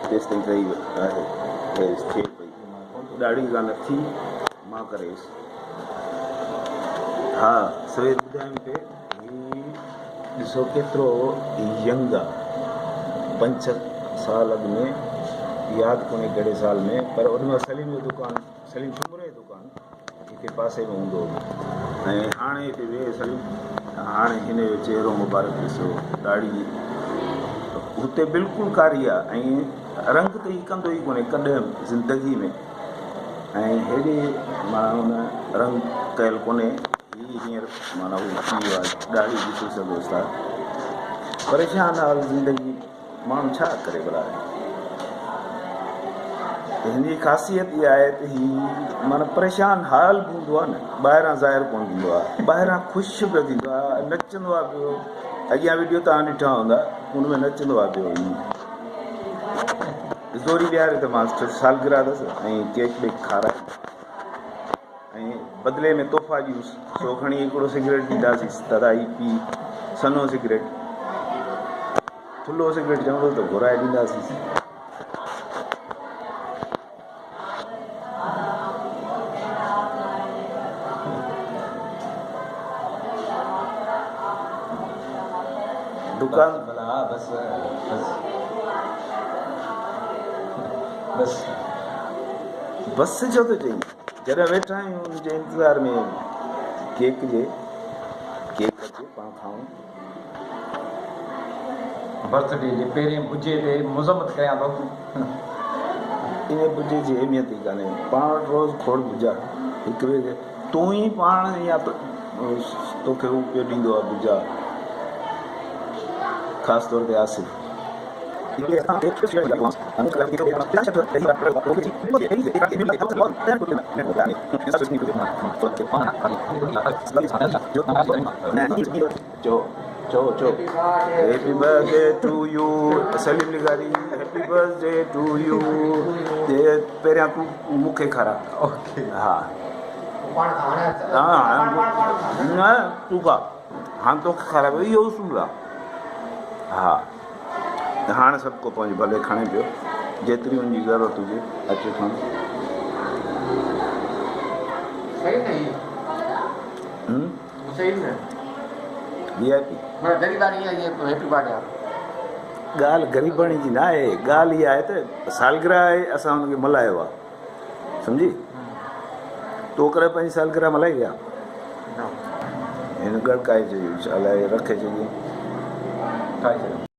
تيستائين ڪئي آهي هيس ٿئي پئي ڏاڙهي ڪانه ٿي مان ڪريس. ها سوير ٻڌايم پئي هي ڏسو ڪيترو ينگ آ پنج ڇهه سال اڳ ۾ ياد ڪونهي ڪهڙي سال ۾ پر اوڏي مهل سليم جو دڪان سليم سومري جو دڪان هتي پاسي ۾ هوندو هو ۽ هاڻي هتي ويهه سليم هاڻي هن جو چهرو مبارڪ ڏسو ڏاڙهي هتي بلڪل ڪاري آ ۽ رنگ ته هي ڪندو ئي ڪونهي ڪڏهن به زندگي ۾ ۽ هيڏي معنيٰ هن رنگ ڪيل ڪونهي هي هينئر معنيٰ هو ٿي ويو آهي ڏاڙهي ڏسي سگهوس ٿا پريشان حال زندگي ماڻهو ڇا ڪري ڀلا ته هن جي خاصيت اها آهي ته هي معنيٰ پريشان حال به هوندو آهي نه ٻاهران ظاهر ڪونه ٿيندو آهي ٻاهران خوش پيو ٿيندو آهي نچندو آهي پيو اڳيان ويڊيو توهان ڏٺا هوندا ان ۾ نچندو آهي پيو زوري ويهاري ته مان سالگرهه اٿس ۽ ڪيڪ ويڪ کارائي ۽ بدلي ۾ تحفا ڏيونس سو کڻي هڪڙو سگريٽ ڏينداسيس دادا هي پي سنهو سگريٽ ٿلهو سگريٽ چوندو ته گهرائي ڏينداسيس. دڪان بس بس بس بس ڇو ٿو چئين؟ جڏهن ويٺا آهيون ان جي انتظار ۾ ڪيڪ جي ڪيڪ اچي پاڻ کائون. برٿ ڊي جي پهرين بجي تي مذمت ڪريان ٿو. ان بجي جي اهميت ئي ڪانهي. پاڻ وٽ روز کوڙ بجا هڪ ٻئي کي تون ئي پاڻ يا توکي هو پيو ڏيندو آهي بجا خاص طور تي آصف. چئو چئو چئو happy birthday to you Saleem لغاري happy birthday to you پهريان تون مون کي کارا ها نه تون کا هاڻ توکي کارايو اهو اصول آ ها ته هاڻ سڀ ڪو پنهنجي ڀلي کڻي پيو جيتري ان جي ضرورت هجي اچي کڻ. صحيح نه هي صحيح نه وي آء پي معنيٰ غريباڻي آهي هيپي برٿ ڊي آ. ڳالهه غريباڻي جي نه آهي ڳالهه اها آهي ته سالگرهه آهي اسان ان کي ملهايو آ سمجهي تو ڪڏهن پنهنجي سالگرهه ملهائي آ؟ نه. هن ڳڙڪائي ڇڏيو الائي رکي ڇڏيائين. کائي ڇڏيو.